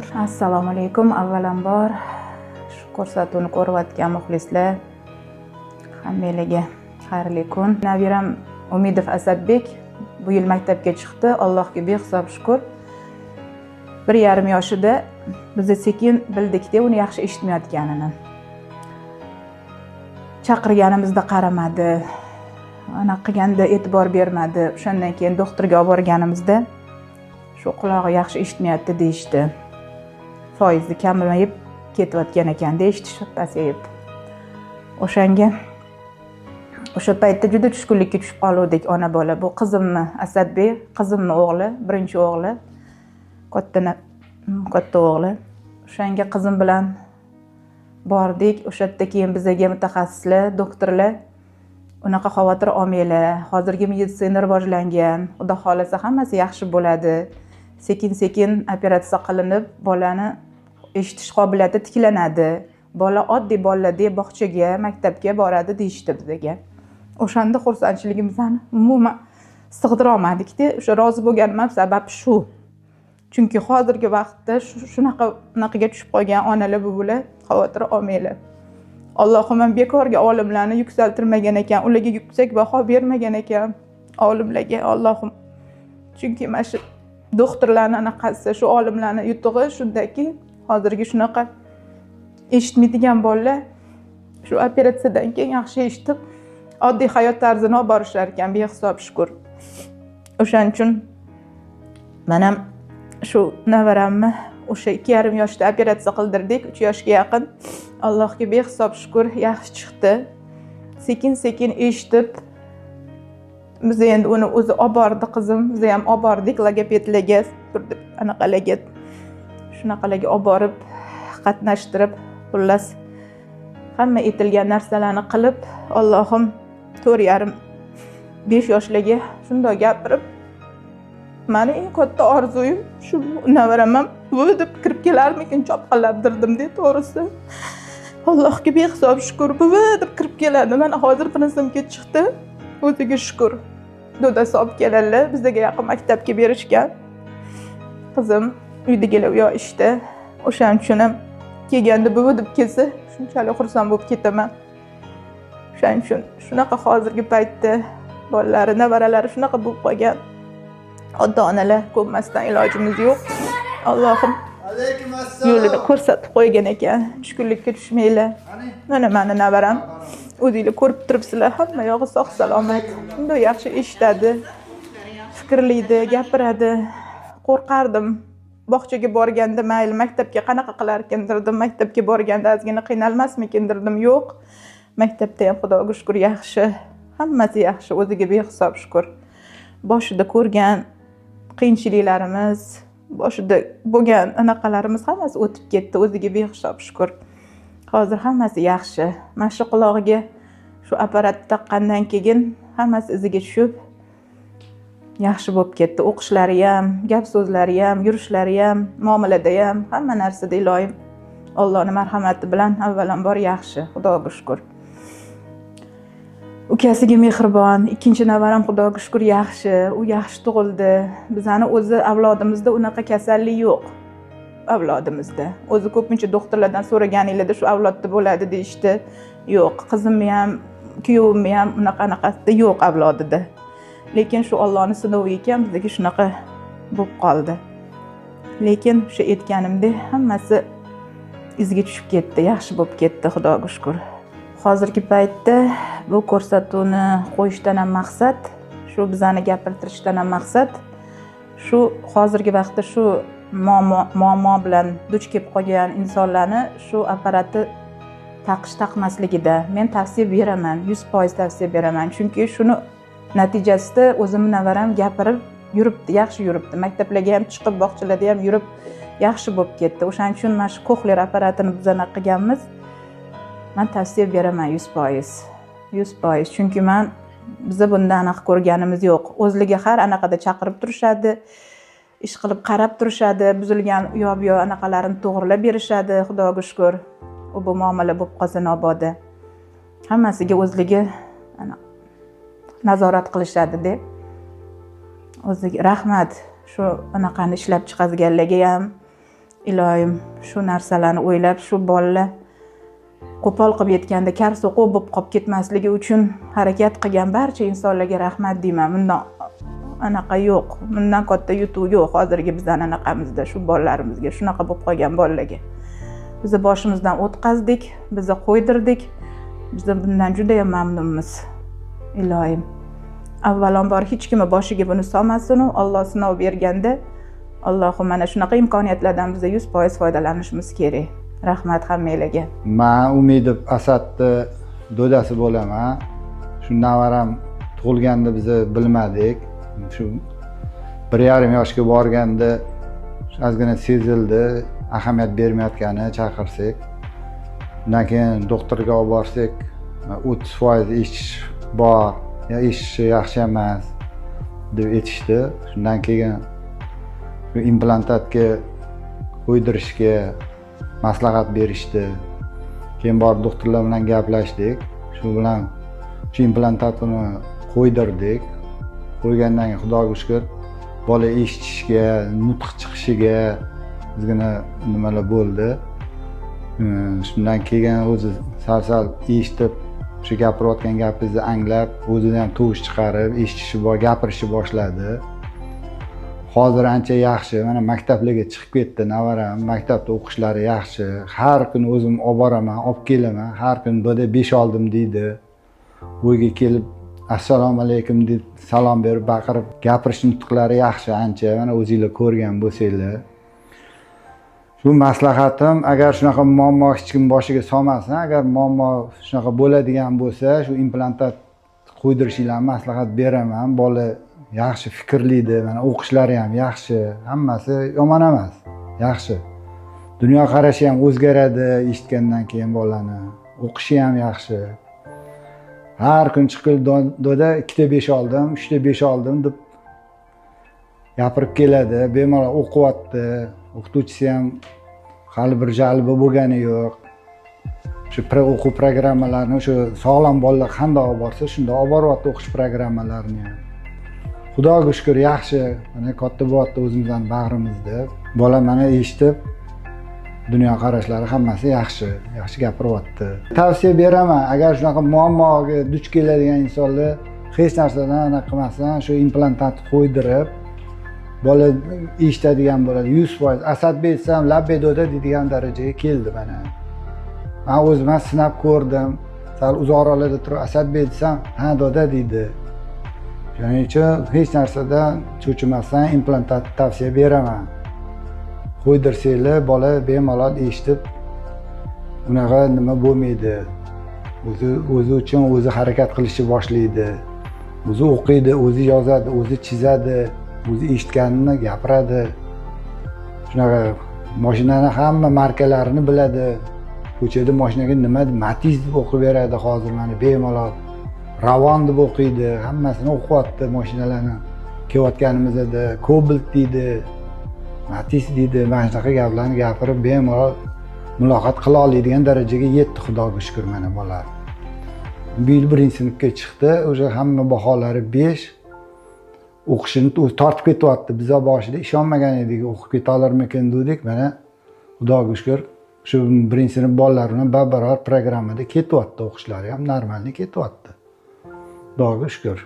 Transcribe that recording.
Assalomu alaykum. Avvalambor, shu ko'rsatuvni ko'rayotgan muxlislar, hammanglarga xayrli kun. Nabiram Umidov Asadbek bu yil maktabga chiqdi, Allohga behisob shukur. 1,5 yoshida biz sekin bildikda uni yaxshi eshitmayotganini. Chaqirganimizda qaramadi, anaqa qilganda e'tibor bermadi. O'shandan keyin doktorga olib borganimizda, shu qulog'i yaxshi eshitmayapti deyishdi. Foizi kamayib ketayotgan ekanda, eshitish pasayib. O'shanga o'sha paytda juda tushkunlikka tushib qoluvdik ona bola. Bu qizimni, Asadbek qizimni o'g'li, birinchi o'g'li, katta o'g'li. O'shanga qizim bilan bordik. O'sha yerda keyin bizaga mutaxassislar, doktorlar: "Unaqa xavotir olmanglar, hozirgi meditsina rivojlangan, Xudo xohlasa, hammasi yaxshi bo'ladi, sekin sekin operatsiya qilinib, bolani eshitish qobiliyati tiklanadi, bola oddiy bolalardek bog'chaga, maktabga boradi", deyishdi bizaga. O'shanda xursandchiligimizni umuman sig'dirolmadikda. O'sha rozi bo'lganim ham sabab shu, chunki hozirgi vaqtda shunaqa unaqaga tushib qolgan onalar, buvilar, xavotir olmanglar. Allohim ham bekorga olimlarni yuksaltirmagan ekan, ularga yuksak baho bermagan ekan, olimlarga Allohim. Chunki mana shu doktorlarni anaqasi, shu olimlarni yutug'i shundaki, hozirgi shunaqa eshitmaydigan bolalar shu operatsiyadan keyin yaxshi eshitib, oddiy hayot tarzini olib borishar ekan, behisob shukur. O'shaning uchun man ham shu navaramni o'sha 2,5 yoshda operatsiya qildirdik, 3 yoshga yaqin. Allohga behisob shukur, yaxshi chiqdi, sekin sekin eshitib. Biz endi uni o'zi olib bordi qizim, biz ham olib bordik logopedlarga, anaqalarga, shunaqalarga olib borib, qatnashtirib, xullas, hamma aytilgan narsalarni qilib, Allohim, 4,5, 5 yoshlarga shundoq gapirib, mani eng katta orzuyim shu navaram ham "buvi" deb kirib kelarmikin, chopqillab durdimda to'g'risi. Allohga behisob shukur, "buvi" deb kirib keladi. Mana hozir birinchi sinfga chiqdi, o'ziga shukur. Dodasi olib keladilar, bizga yaqin maktabga berishgan. Qizim uydagilar u yoq ishda, o'shaning uchun ham kelganda "buvi" deb kelsa, shunchalik xursand bo'lib ketaman. O'shaning uchun shunaqa hozirgi paytda bolalari, nevaralari shunaqa bo'lib qolgan ota onalar ko'nmasdan ilojimiz yo'q. Allohim Aleyküm assalom. yo'lini ko'rsatib qo'ygan ekan, tushkunlikka tushmanglar. Mana mani nevaram, o'zinglar ko'rib turibsizlar, hamma yog'i sog' salomat, shunday yaxshi eshitadi, fikrlaydi, gapiradi. Qo'rqardim bog'chaga borganda, mayli, maktabga qanaqa qilarkan derdim, maktabga borganda ozgina qiynalmasmikin derdim. Yo'q, maktabda ham, Xudoga shukur, yaxshi, hammasi yaxshi, o'ziga behisob shukur. Boshida ko'rgan qiyinchiliklarimiz, boshida bo'lgan anaqalarimiz hammasi o'tib ketdi, o'ziga behisob shukur. Hozir hammasi yaxshi. Mana shu qulog'iga shu apparat taqqandan keyin hammasi iziga tushib, yaxshi bo'lib ketdi. O'qishlari ham, gap so'zlari ham, yurishlari ham, muomalada ham, hamma narsada, iloyim, Allohni marhamati bilan avvalambor yaxshi, Xudoga shukur. Ukasiga mehribon. Ikkinchi navaram, Xudoga shukur, yaxshi, u yaxshi tug'ildi. Bizani o'zi avlodimizda unaqa kasallik yo'q avlodimizda. O'zi ko'pincha doktorlardan so'raganinglarda, shu avlodda bo'ladi deyishdi. Yo'q, qizimni ham, kuyovimni ham unaqa anaqasida yo'q avlodida. Lekin shu Ollohni sinovi ekan, bizga shunaqa bo'lib qoldi. Lekin o'sha aytganimdek, hammasi iziga tushib ketdi, yaxshi bo'lib ketdi, Xudoga shukur. Hozirgi paytda bu ko'rsatuvni qo'yishdan ham maqsad shu, bizani gapirtirishdan ham maqsad shu, hozirgi vaqtda shu muammo bilan duch kelib qolgan insonlarni shu apparatni taqish taqmasligida men tavsiya beraman, 100% tavsiya beraman. Chunki shuni natijasida o'zimni nevaram gapirib yuribdi, yaxshi yuribdi, maktablarga ham chiqib, bog'chalarda ham yurib, yaxshi bo'lib ketdi. O'shaning uchun mana shu koxlear apparatini biz anaqa qilganmiz. Man tavsiya beraman 100%, 100%, chunki man biza bundan anaqa ko'rganimiz yo'q. O'zligi har anaqada chaqirib turishadi, ish qilib qarab turishadi, buzilgan u yoq bu yoq anaqalarini to'g'irlab berishadi, Xudoga shukur. U bu muomala bo'lib qolsa mabodo, hammasiga o'zligi ana nazorat qilishadi deb. O'ziga rahmat shu anaqani ishlab chiqarganlarga ham. Iloyim, shu narsalarni o'ylab, shu bolalar qo'pol qilib yetganda kar so'qov bo'lib qolib ketmasligi uchun harakat qilgan barcha insonlarga rahmat deyman. Bundan anaqa yo'q, bundan katta yutuq yo'q hozirgi bizani anaqamizda, shu bolalarimizga, shunaqa bo'lib qolgan bolalarga. Biza boshimizdan o'tkazdik, biza qo'ydirdik, biza bundan judayam mamnunmiz. Iloyim, avvalambor hech kimni boshiga buni solmasinu, Alloh sinov berganda, Allohim, mana shunaqa imkoniyatlardan biza 100% foydalanishimiz kerak. Rahmat hammanglarga. Man Umidov Asadni dodasi bo'laman. Shu navaram tug'ilganda biza bilmadik. Shu 1,5 yoshga borganda ozgina sezildi, ahamiyat bermayotgani, chaqirsak. Undan keyin doktorga olib borsak, 30% eshitish bor, ya eshitishi yaxshi emas deb aytishdi. Shundan keyin shu implantatga qo'ydirishga maslahat berishdi. Keyin borib doktorlar bilan gaplashdik. Shu bilan shu implantatni qo'ydirdik. Qo'ygandan keyin, Xudoga shukur, bola eshitishga, nutq chiqishiga ozgina nimalar bo'ldi. Shundan keyin o'zi sal sal eshitib, shu gapirayotgan gapingizni anglab, o'zidan ham tovush chiqarib eshitishni, gapirishni boshladi. Hozir ancha yaxshi, mana maktablarga chiqib ketdi navaram, maktabda o'qishlari yaxshi. Har kuni o'zim olib boraman, olib kelaman. Har kuni "Doda, 5 oldim" deydi. Uyga kelib "Assalomu alaykum" deb salom berib, baqirib gapirish, nutqlari yaxshi ancha, mana o'zinglar ko'rgan bo'lsanglar. Shu maslahatim, agar shunaqa muammo hech kim boshiga solmasin, agar muammo shunaqa bo'ladigan bo'lsa, shu implantat qo'ydirishinglarni maslahat beraman. Bola yaxshi fikrlaydi, mana o'qishlari ham yaxshi, hammasi yomon emas, yaxshi. Dunyoqarashi ham o'zgaradi eshitgandan keyin bolani, o'qishi ham yaxshi. Har kun chiqib "Doda, ikkita 5 oldim, uchta 5 oldim" deb gapirib keladi. Bemalol o'qiyapti, o'qituvchisi ham hali bir жалоба bo'lgani yo'q. Shu o'quv programmalarini o'sha sog'lom bolalar qanday olib borsa, shunday olib boryapti o'qish programmalarini ham. Xudoga shukur, yaxshi, mana katta bo'lyapti o'zimizni bag'rimizda bola. Mana eshitib, dunyoqarashlari hammasi yaxshi, yaxshi gapiryapti. Tavsiya beraman, agar shunaqa muammoga duch keladigan insonlar hech narsadan anaqa qilmasdan shu implantat qo'ydirib, bola eshitadigan bo'ladi 100%. "Asadbek" desam, "Labbay, doda" deydigan darajaga keldi. Mana man o'zim ham sinab ko'rdim, sal uzoqroqlarda turib "Asadbek" desam, "Ha, doda" deydi. Shuning uchun hech narsadan cho'chimasdan implantat tavsiya beraman, qo'ydirsanglar, bola bemalol eshitib, unaqa nima bo'lmaydi. O'zi o'zi uchun o'zi harakat qilishni boshlaydi, o'zi o'qiydi, o'zi yozadi, o'zi chizadi, o'zi eshitganini gapiradi. Shunaqa moshinani hamma markalarini biladi. Ko'chada moshinaga nima, "Matiz" deb o'qib beradi hozir, mana bemalol "Ravon" deb o'qiydi, hammasini o'qiyapti moshinalarni. Kelayotganimizda "Kobalt" deydi, "Matiz" deydi, mana shunaqa gaplarni gapirib, bemalol muloqot qila oladigan darajaga yetdi, Xudoga shukur. Mana bolalar bu yil birinchi sinfga chiqdi, уже hamma baholari 5, o'qishini o'zi tortib ketyapti. Biza boshida ishonmagan edik, o'qib keta olarmikin dedik. Mana Xudoga shukur, shu birinchi sinf bolalari bilan bab barobar programmada ketyapti, o'qishlari ham нормальный ketyapti, Xudoga shukur.